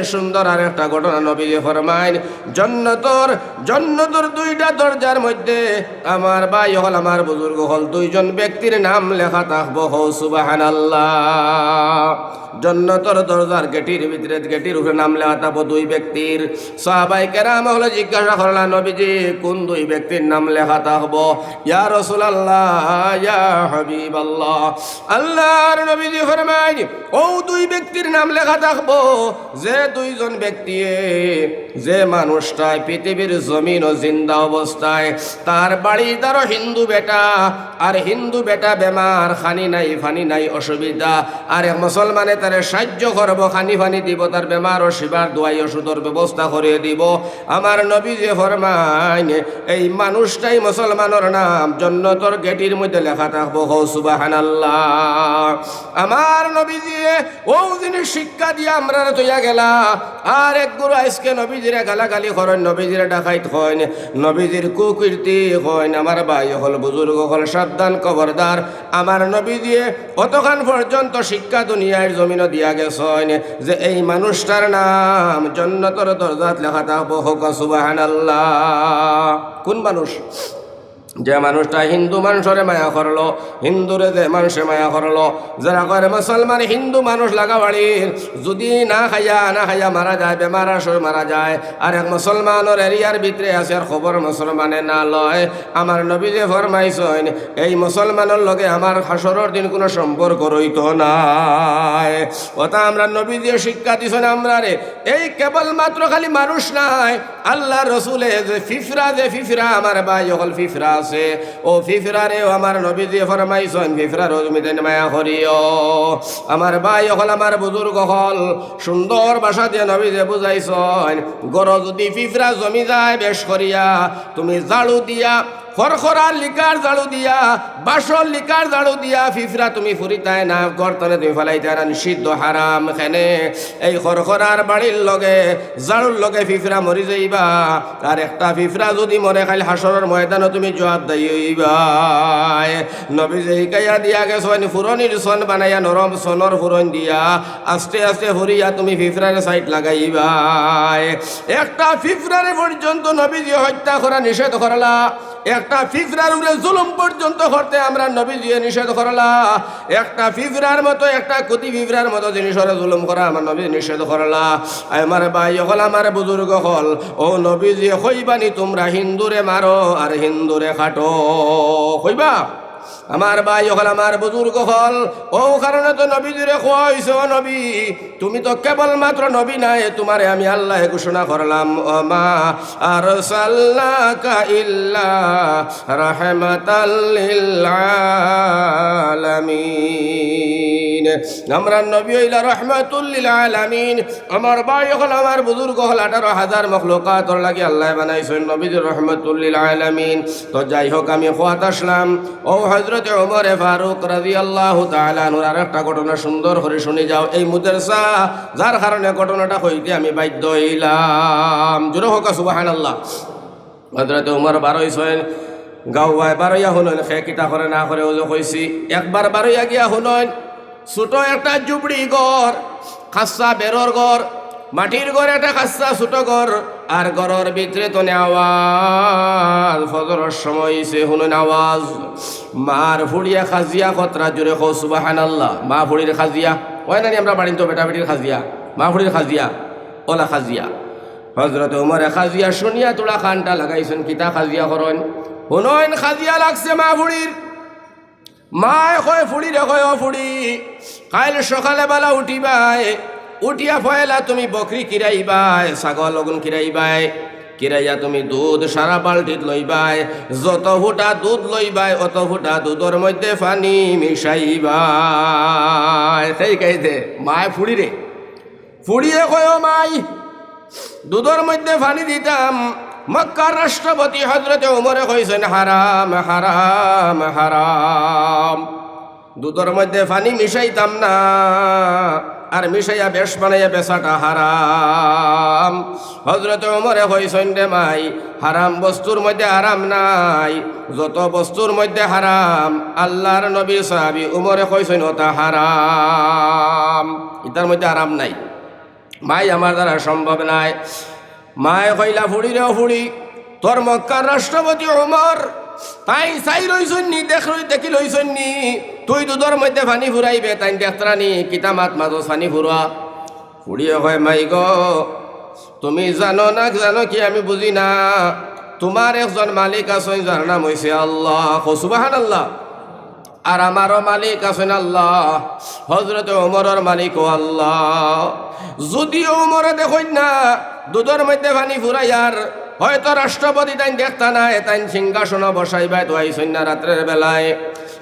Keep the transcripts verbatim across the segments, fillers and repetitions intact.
সুন্দর আরেকটা ঘটনা নবীজি ফরমাইন, জন্নতর, জন্নতর দুইটা দরজার মধ্যে আমার ভাই অকল, আমার বুজুর্গ অকল, দুইজন ব্যক্তির নাম লেখা থাকবো। হো সুবহানাল্লাহ। জন্নতর দরজার গেটির ভিতরে, গেটির উপরে নাম লেখা থাকবো দুই ব্যক্তির। সাহাবায়ে কেরাম অকলে জিজ্ঞাসা করলা, "নবীজি, কোন দুই ব্যক্তির নাম লেখা থাকবো?" ইয়া রাসূলুল্লাহ, ইয়া হাবিবাল্লাহ। আল্লাহর নবীজি ফরমাইন, অউ দুই ব্যক্তির নাম লেখা থাকবো, যে দুইজন ব্যক্তিয়ে, যে মানুষটায় পৃথিবীর জমিনো জিন্দা অবস্থায় তার বাড়ির ধারো হিন্দু বেটা, আর হিন্দু বেটা বেমার, খানি নাই, ফানি নাই, অসুবিধা, আর এক মুসলমানে তারে সাহায্য করবো, খানি ফানি দিবো, তার বেমারও শিবার দুয়াই ওষুধর ব্যবস্থা করিয়া দিবো। আমার নবীজি ফরমাইন, এই মানুষটাই মুসলমানর নাম জন্নতর গেটির মধ্যে লেখা থাকবো। হো সুবহানাল্লাহ। আমার নবীজিয়ে অউ জিনিস শিক্ষা দিয়া আমরারে থইয়া গেলা। আর এক গুরু আইজকে নবীজিরে গালাগালি করইন, নবীজিরে ডাকাইত কইন, নবীজির কুকীর্তি কইন। আমার ভাই অকল, বুজুর্গ অকল, সাবধান, খবরদার। আমার নবীজিয়ে অতখান পর্যন্ত শিক্ষা দুনিয়ার জমিনো দিয়া গেছইন যে এই মানুষটার নাম জন্নতর দরজাত লেখা থাকবো। হো সুবহানাল্লাহ। কোন মানুষ? যে মানুষটা হিন্দু মানুষরে মায়া করলো, হিন্দুরে যে মানুষে মায়া করলো, যারা কয় মুসলমান হিন্দু মানুষ লাগা বাড়ির, যদি না খাইয়া, না খাইয়া মারা যায়, বেমার আসর মারা যায়, আর এক মুসলমানর এরিয়ার ভিতরে আছে আর খবর মুসলমানে না লয়, আমার নবীজি ফরমাইছইন, এই মুসলমানর লগে আমার হাশরর দিন কোনো সম্পর্ক রইতো নায়। অতা আমরার নবীজিয়ে শিক্ষা দিছইন আমরারে। এই কেবলমাত্র খালি মানুষ নায়, আল্লাহর রসুলে যে ফিফরা, যে ফিফরা, আমার ভাই অকল, ফিফরা আছে, অউ ফিফরারেও আমার নবীজিয়ে ফরমাইছইন, ফিফরারও তুমি তাইন মায়া করিও। আমার ভাই অকল, আমার বুজুর্গ অকল, সুন্দর ভাষা দিয়া নবীজিয়ে বুঝাইছইন, ঘরো যদি ফিফরা জমি যায় বেশ করিয়া, তুমি ঝাড়ু দিয়া, খরখরার লিকার ঝাড়ু দিয়া, বাঁশর লিকার ঝাড়ু দিয়া ফিফরা তুমি ফুরিতায় না, ঘর তনে তুমি ফালাইতায় না, নিষিদ্ধ, হারাম। কেনে? এই খরখরার বাড়ির লগে, ঝাড়ুর লগে ফিফরা মরি যাইবা। আর একটা ফিফরা যদি মরে, কাইল হাশরর ময়দানো তুমি জবাবদারি অইবায়। নবীজিয়ে হিকাইয়া দিয়া গেছইন, ফুরনির সন বানাইয়া, নরম সনর ফুরন দিয়া আস্তে আস্তে ফুরিয়া তুমি ফিফরারে সাইড লাগাইবায়। একটা ফিফরারে পর্যন্ত নবীজিয়ে হত্যা করা নিষেধ করলা। একটা ফিফরার উপরে জুলুম পর্যন্ত করতে আমরার নবীজিয়ে নিষেধ করলা। একটা ফিফরার মতো, একটা কুতি ফিফরার মতো জিনিসরে জুলুম করা আমার নবীজিয়ে নিষেধ করলা। আমার ভাই অকল, আমার বুজুর্গ অকল, অউ নবীজিয়ে কইবানি, তুমরা হিন্দুরে মারো আর হিন্দুরে কাটো, কইবা? আমার ভাই অকল, আমার বুজুর্গ অকল, অউ কারণে তো নবীজিরে কইছে, "ও নবী, তুমি তো কেবলমাত্র নবী নায়, তুমারে আমি আল্লায় ঘোষণা করলাম, ওমা আরসালনাকা ইল্লা রাহমাতাল লিল আলামিন।" আমরার নবী অইলা রহমাতুল লিল আলামিন। আমার ভাই অকল, আমার বুজুর্গ অকল, আঠারো হাজার মখলুকাতর লাগি আল্লায় বানাইছইন নবীজি রহমাতুল লিল আলামিন। তো যাই হোক, আমি কওয়াত আসলাম, অউ হযরতে ওমরে ফারুক রাদিয়াল্লাহু তাআলা আনহুর আরেকটা ঘটনা সুন্দর করি হুনি যাও। এই মুদারসা, যার কারণে ঘটনাটা কইতে আমি বাধ্য অইলাম। জোরে কউক্কা সুবহানাল্লাহ। হযরতে ওমর বারইছইন, গাউবায় বারইয়া হুনইন, কে কিতা করে না করে, অউ যে কইছি, একবার বারইয়া গিয়া হুনইন, ছোট একটা ঝুপড়ি ঘর, খাচ্চা বেড়র ঘর, মাটির ঘর, একটা খাচ্চা ছোট ঘর, আর ঘরর ভিতরে তনে আওয়াজ, ফজরর সময় অইছে, হুনইন আওয়াজ, মার ফুড়িয়ে কাজিয়া করতরা, জোরে কও সুবহানাল্লাহ। মা ফুড়ির কাজিয়া, অয় না নি আমরার বাড়িত বেটা বেটির কাজিয়া, মা ফুড়ির কাজিয়া, অলা কাজিয়া। হযরতে ওমরে কাজিয়া হুনিয়া থুড়া কানটা লাগাইছইন, কিতা কাজিয়া করইন, হুনইন কাজিয়া লাগছে মা ফুড়ির। মায় কয় ফুড়িরে, কয়, "ও ফুড়ি, কাইল সকালে বালা উঠিবায়, উঠিয়া পয়লা তুমি বকরি কিরাইবায়, ছাগল অগুন কিরাইবায়, কিরাইয়া তুমি দুধ সারা বালটিত লইবায়, যত ফুটা দুধ লইবায়, অত ফুটা দুধর মধ্যে পানি মিশাইবায়।" সেই কাইদে মায় ফুড়িরে ফুড়িয়ে কয়, "ও মাই, দুধর মধ্যে পানি দিতাম।" মক্কার রাষ্ট্রপতি হযরতে ওমরে কইছইন, "হারাম, হারাম, হারাম। দুধর মধ্যে পানি মিশাইতাম না, আর মিশাইয়া বেশ বানাইয়া বেচাটা হারাম।" হযরতে ওমরে কইছইন, "রে মাই, হারাম বস্তুর মধ্যে হারাম নাই, যত বস্তুর মধ্যে হারাম।" আল্লাহর নবীর সাহাবী ওমরে কইছইন, "অতা হারাম, ইতার মধ্যে হারাম নাই।" মাই, আমার দ্বারা সম্ভব নায়। মায়ে কইলা, "ফুড়ি রে, ও ফুড়ি, তোর মক্কার রাষ্ট্রপতি ওমর, তাইন চাই রইছইন নি, দেখ রই-, দেখি লইছইন নি, তুই দুধর মধ্যে পানি ফুরাইবে, তাইন দেখতরা নি, কিতা মাত মাতস, পানি ফুরা।" ফুড়িয়ে কয়, "মাই গো, তুমি জানো না, জানো কি আমি বুঝি না, তুমার একজন মালিক আছইন, যার নাম অইছে আল্লাহ।" কও সুবহানাল্লাহ। আর আমারও মালিক আছইন আল্লাহ, হজরতে ওমরর মালিকও আল্লাহ। যদিও ওমরে দেখইন না দুধর মধ্যে পানি ফুরাইয়ার, হয়তো রাষ্ট্রপতি তাইন দেখতা নায়, তাইন সিংহাসনো বসাইবায় তো আইছইন না রাত্রের বেলায়,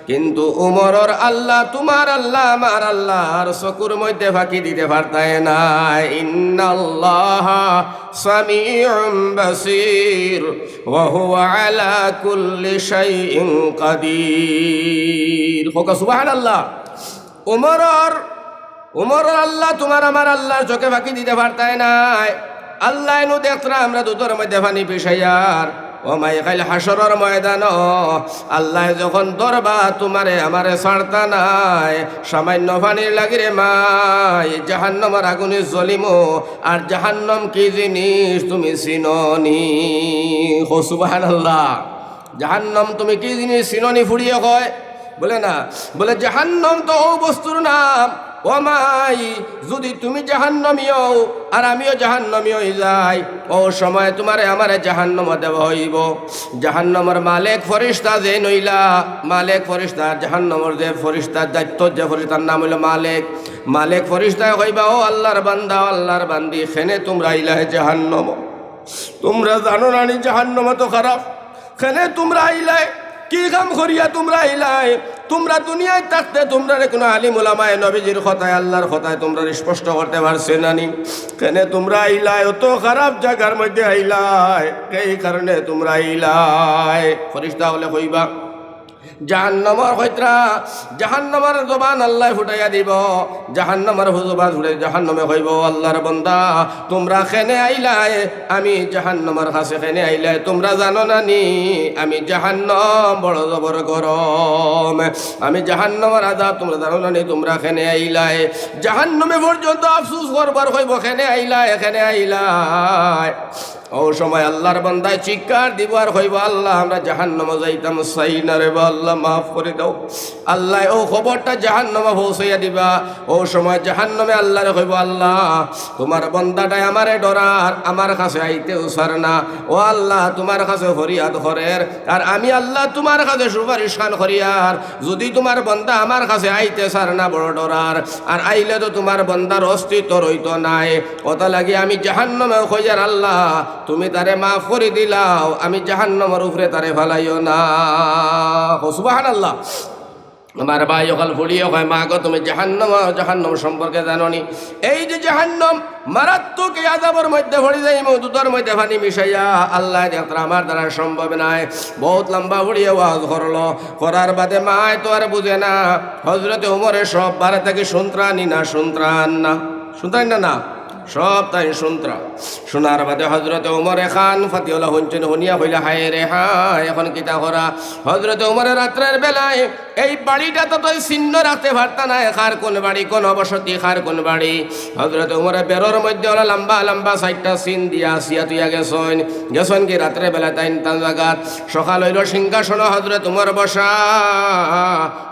কিন্তু ওমরর আল্লাহ, তুমার আল্লাহ, আমার আল্লাহর চকুর মধ্যে ফাঁকি দিতে পারতায় নায়। ইন্নাল্লাহা সামিউম বাসীর ওয়া হুয়া আলা কুল্লি শাইইন কাদির। কউক্কা সুবহানাল্লাহ। ওমরর, ওমরর আল্লাহ তুমার আমার আল্লাহর চোখে ফাঁকি দিতে পারতায় নায়। আল্লায় নু দেখতরা আমরা দুধর মধ্যে পানি পিশাইয়ার। ও মাই, কাইল হাশরর ময়দানো আল্লায় যখন ধরবা তুমারে আমারে ছাড়তা নায়, সামান্য পানির লাগি রে মাই, জাহান্নামর আগুনে জ্বলিমু। আর জাহান্নাম কি জিনিস তুমি চিনো নি? কও সুবহানাল্লাহ। জাহান্নাম তুমি কি জিনিস চিনো নি? ফুড়িয়ে কয়, বলে না, বলে, "জাহান্নাম তো অউ বস্তুর নাম। ও মাই, যুদি তুমি জাহান্নামী অও আর আমিও জাহান্নামী অই যাই, অউ সময় তুমারে আমারে জাহান্নামো দেওয়া অইবো।" জাহান্নামর মালিক ফিরিস্তা যেইন অইলা, মালিক ফিরিস্তা, জাহান্নামর যে ফিরিস্তা, দায়িত্ব যে ফিরিস্তার নাম অইলো মালিক। মালিক ফিরিস্তায় কইবা, "ও আল্লাহর বান্দা, ও আল্লাহর বান্দি, কেনে তুমরা আইলায় জাহান্নামো? তুমরা জানো না নি জাহান্নাম অত খারাপ? কেনে তুমরা আইলায়? কি কাম করিয়া তুমরা আইলায়? তুমরা দুনিয়াত থাকতে তুমরারে কুনু আলিম উলামায়ে নবীজির কথায়, আল্লাহর কথায় তুমরারে স্পষ্ট করতে পারছে না নি? কেনে তুমরা আইলায়? অত খারাপ জাগার মধ্যে আইলায়, এই কারণে তুমরা আইলায়।" ফিরিস্তা অকলে কইবা, জাহান্নামর কইতরা, জাহান্নামর জবান আল্লায় ফুটাইয়া দিবো। জাহান্নামর জবান ফুটাই, জাহান্নামে কইবো, "আল্লাহর বান্দা, তুমরা কেনে আইলায়? আমি জাহান্নামর কাছে কেনে আইলায়? তুমরা জানো না নি? আমি জাহান্নাম বড় জবর গরম। আমি জাহান্নামর আযাব তুমরা জানো না নি? তুমরা কেনে আইলায়?" জাহান্নামে পর্যন্ত আফসোস করবো আর কইবো, "কেনে আইলায়? কেনে আইলায়?" অউ সময় আল্লাহর বান্দায় চিৎকার দিবো আর কইবো, "আল্লাহ, আমরা জাহান্নামো যাইতাম চাই না রে বা আল্লাহ, মাফ করি দেও।" আল্লায় অউ খবরটা জাহান্নামো পৌঁছাইয়া দিবা। অউ সময় জাহান্নামে আল্লাহরে কইবো, "আল্লাহ, তুমার বান্দাটায় আমারে ডরার, আমার কাছে আইতেও চার না। ও আল্লাহ, তুমার কাছে ফরিয়াদ করের, আর আমি আল্লাহ তুমার কাছে সুপারিশখান করিয়ার, যুদি তুমার বান্দা আমার কাছে আইতে চার না, বড় ডরার, আর আইলে তো তুমার বান্দার অস্তিত্ব রইতো নায়।" অতা লাগি আমি জাহান্নামে কইয়ার, "আল্লাহ, তুমি তারে মাফ করি দিলাও, আমি জাহান্নামর উপরে তারে ফালাইও না।" কও সুবহানাল্লাহ। আমার ভাই অকল ফুড়িয়ে কয়, "মা গো, তুমি জাহান্নাম, জাহান্নাম সম্পর্কে জানো নি? এই যে জাহান্নাম, মারাত্মক এই আযাবর মধ্যে পড়ি যাইমু, দুধর মধ্যে পানি মিশাইয়া।" আল্লায় দেখতরা, আমার দ্বারা সম্ভব নায়। বউত লম্বা ফুড়িয়ে ওয়াজ করলো, করার বাদে মায় তো আর বুঝে না। হজরতে উমরে সব বারে থাকি শুনতরা নি না, শুনতরা না, শুনতরা নি না, না? সব তাইন শুনতরা। শুনার বাদে হজরতে উমরে খান ফাতিওলা হুনছইন, হুনিয়া কইলা, "হায় রে হায়, এখন কিতা করা?" হজরতে উমরে রাত্রের বেলায় এই বাড়িটা তো তাইন চিহ্ন রাখতে পারতা নায়, কার কুন বাড়ি, কুন বসতি, কার কুন বাড়ি। হজরতে উমরে বেড়র মধ্যে অলা লম্বা লম্বা চাইরটা চিন দিয়া আসিয়া থইয়া গেছইন। গেছইন কি রাত্রের বেলায় তাইন তান জাগাত। সকাল অইলো, সিংহাসনো হজরতে উমর বসা।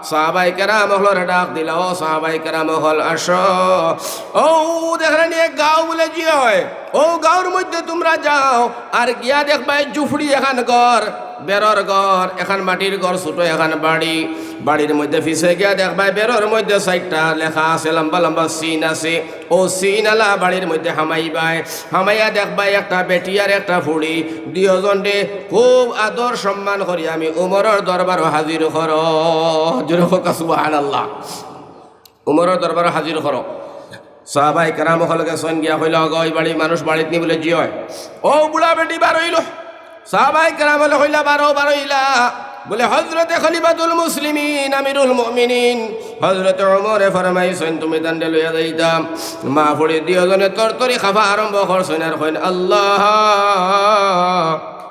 সাহাবায়ে কেরাম অকলরে ডাক দিলা, "ও সাহাবায়ে কেরাম অকল, আসো।" অউ দেখরা নি এক গাঁও বুলে, জি অয়, অউ গাঁওর মধ্যে তুমরা যাও, আর গিয়া দেখবায় ঝুপড়ি এখান ঘর, বেড়র ঘর, এখান মাটির ঘর, ছোট এখান বাড়ি। বাড়ির মধ্যে পিছে গিয়া দেখবায় বেড়র মধ্যে চাইরটা লেখা আছে, লম্বা লম্বা চিন আছে। অউ চিন আলা বাড়ির মধ্যে হামাইবায়, হামাইয়া দেখবায় একটা বেটি আর একটা ফুড়ি, দুইওজনরে খুব আদর সম্মান করি আমি উমরর দরবারো হাজির করো। জোরে কউক্কা সুবহানাল্লাহ। উমরর দরবারো হাজির করো। সাহাবায়ে কেরাম অকল গেছইন গিয়া কইলা, "ওগো, ই বাড়ির মানুষ বাড়িত নি?" বুলে, "জি অয়।" অউ বুড়া বেটি বার অইলো। সাহাবায়ে কেরাম অকলে কইলা, "বারো, বারইলা।" বুলে, "হজরতে খলিফাতুল মুসলিমিন, আমিরুল মুমিনিন, হজরতে উমরে ফরমাইছইন, তুমি তানরে লইয়া যাইতাম।" মা ফুড়ি দুইওজনে তরতরি খাফা আরম্ভ করছইন আর কইন, "আল্লাহ,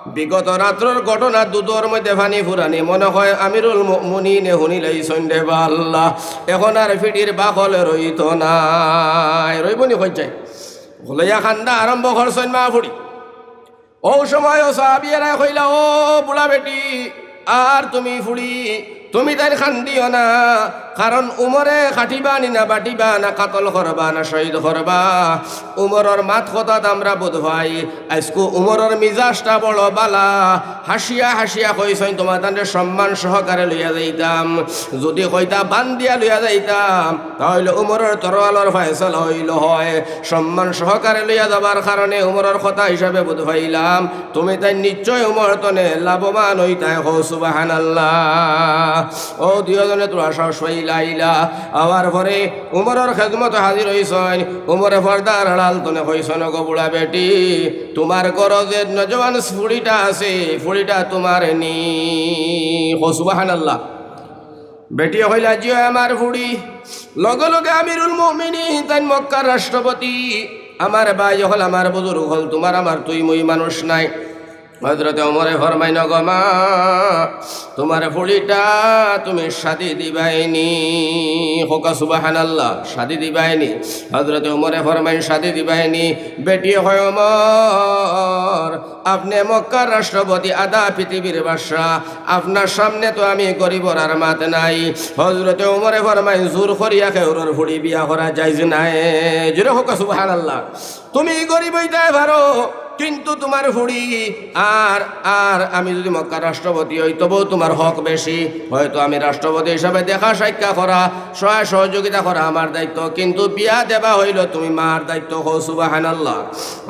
বিগত রাত্রর ঘটনা, দুধর মধ্যে পানি ফুরানি, মনে কয় আমিরুল মুমিনিনে হুনিলাইছইন রে বা আল্লাহ, এখন আর পিঠির বাকল রইতো নায়।" রইবো নি কইন চাই? লইয়া কান্দা আরম্ভ করছইন মা ফুড়ি। অউ সময় অউ সাহাবিয়ারায় কইলা, "ও বুড়া বেটি, আর তুমি ফুড়ি, তুমি তাইন কান্দিও না, কারণ উমরে কাটিবা নি না, বাটিবা না, কাতল করবা না, শহীদ করবা।" উমরর মাত কথাত আমরা বুঝ পাই, আইজকু উমরর মিজাজটা বড় বালা, হাসিয়া হাসিয়া কইছইন, "তুমার তানরে সম্মান সহকারে লইয়া যাইতাম, যুদি কইতা বান্দিয়া লইয়া যাইতাম, তা অইলে উমরর তরোয়ালর ফয়সালা অইলো হয়।" সম্মান সহকারে লইয়া যাবার কারণে উমরর কথা হিসাবে বুঝ পাইলাম, তুমি তাইন নিশ্চয় উমর তনে লাভবান অইতায়। কও সুবহানাল্লাহ। অউ দুইওজনে থুড়া সাহস পাইলা, আইলা। আওয়ার পরে উমরর খেদমতো হাজির অইছইন। উমরে পর্দার আড়াল তনে কইছইন, "ওগো বুড়া বেটি, তুমার ঘরো যে নজওয়ান ফুড়িটা আছে, ফুড়িটা তুমার নি?" কও সুবহানাল্লাহ। বেটিয়ে কইলা, "জি অয়, আমার ফুড়ি।" লগে লগে আমিরুল মুমিনিন তাইন মক্কার রাষ্ট্রপতি, আমার ভাই অকল, আমার বুজুর্গ অকল, তুমার আমার তুই মুই মানুষ নায়। হজরতে উমরে ফরমাইন, "ওগো মা, তুমার ফুড়িটা তুমি শাদি দিবায় নি।" কউক্কা সুবহানাল্লাহ, শাদি দিবায় নি। হজরতে উমরে ফরমাইন, "শাদি দিবায় নি।" বেটিয়ে কয়, "উমর, আপনে মক্কার রাষ্ট্রপতি, আধা পৃথিবীর বাদশা, আপনার সামনে তো আমি গরিবর আর মাত নাই।" হজরতে উমরে ফরমাইন, "জোর করিয়া কেউরর ফুড়ি বিয়া করা জায়েজ নায়।" জোরে কউক্কা সুবহানাল্লাহ। তুমি গরিব অইতায় পারো, কিন্তু তুমার ফুড়ি আর, আর আমি যুদি মক্কার রাষ্ট্রপতি অই, তবুও তুমার হক বেশি। হয়তো আমি রাষ্ট্রপতি হিসাবে দেখা সাক্ষাৎ করা, সহায় সহযোগিতা করা আমার দায়িত্ব, কিন্তু বিয়া দেবা অইলো তুমি মার দায়িত্ব। কও সুবহানাল্লাহ।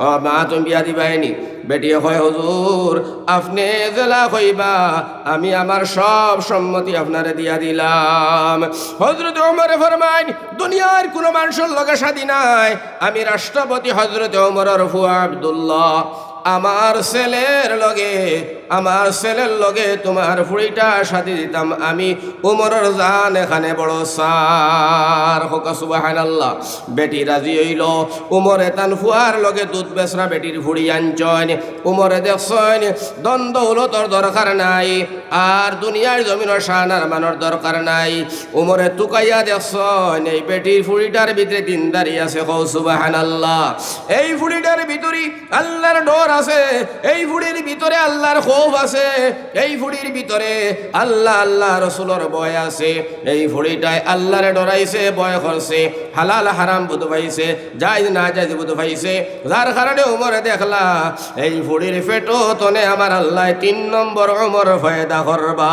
"ও মা, তুমি বিয়া দিবায় নি?" বেটিয়ে কয়, "হুজুর, আপনে যেলা কইবা, আমি আমার সব সম্মতি আপনারে দিয়া দিলাম।" হজরতে উমরে ফরমাইন, "দুনিয়ার কুনু মানষর লগে শাদি নাই, আমি রাষ্ট্রপতি হজরতে উমরর ফুয়া আব্দুল্লাহ, আমার ছেলের লগে, আমার ছেলের লগে তুমার ফুড়িটা শাদি দিতাম আমি, উমরর জান এখানে বড় সার।" কউক্কা সুবহানাল্লাহ। বেটি রাজি অইলো। উমরে তান ফুয়ার লগে দুধ বেচরা বেটির ফুড়ি আনছইন। উমরে দেখছইন, ধন দৌলতর দরকার নাই, আর দুনিয়ার জমিনর শান আর মানর দরকার নাই। উমরে তুকাইয়া দেখছইন, এই বেটির ফুড়িটার ভিতরে দিনদারি আছে। কও সুবহানাল্লাহ। এই ফুড়িটার ভিতরে আল্লার ডর আছে, এই ফুড়ির ভিতরে আল্লার খৌফ আছে, এই ফুড়ির ভিতরে আল্লা, আল্লা রসুলর ভয় আছে। এই ফুড়িটায় আল্লারে ডরাইছে, ভয় করছে, হালাল হারাম বুঝ পাইছে, জায়েজ না জায়েজ বুঝ পাইছে, যার কারণে উমরে দেখলা এই ফুড়ির পেটো তনে আমার আল্লায় তিন নম্বর উমর পয়দা করবা।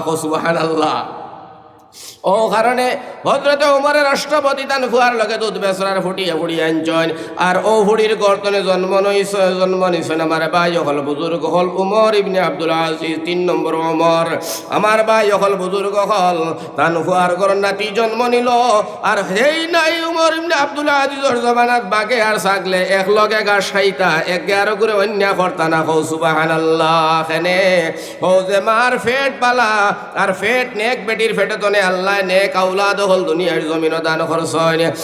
কও সুবহানাল্লাহ। অউ কারণে হজরতে উমরে রাষ্ট্রপতি তান ফুয়ার লগে দুধ বেচরার ফুড়িয়ে ফুড়িয়ে আনছইন। আর অউ ফুড়ির গর্ভ তনে জন্ম নইছে, জন্ম নিছইন আমার ভাই অকল, বুজুর্গ অকল, উমর ইবনে আব্দুল আজিজ, তিন নম্বর উমর। আমার ভাই অকল, বুজুর্গ অকল, তান ফুয়ার গর্ভর নাতি জন্ম নিলো। আর হেই নাই উমর ইবনে আব্দুল আজিজর জমানাত বাঘে আর ছাগলে একলগে ঘাস খাইতা, একে আরোগুরে অন্যায় করতা না। কও সুবহানাল্লাহ। কেনে? অউ যে মার পেট বালা, আর পেট নেক বেটির পেটো তনে আল্লায় নেক আওলাদ অকল দুনিয়ার জমিনো দান করছইন।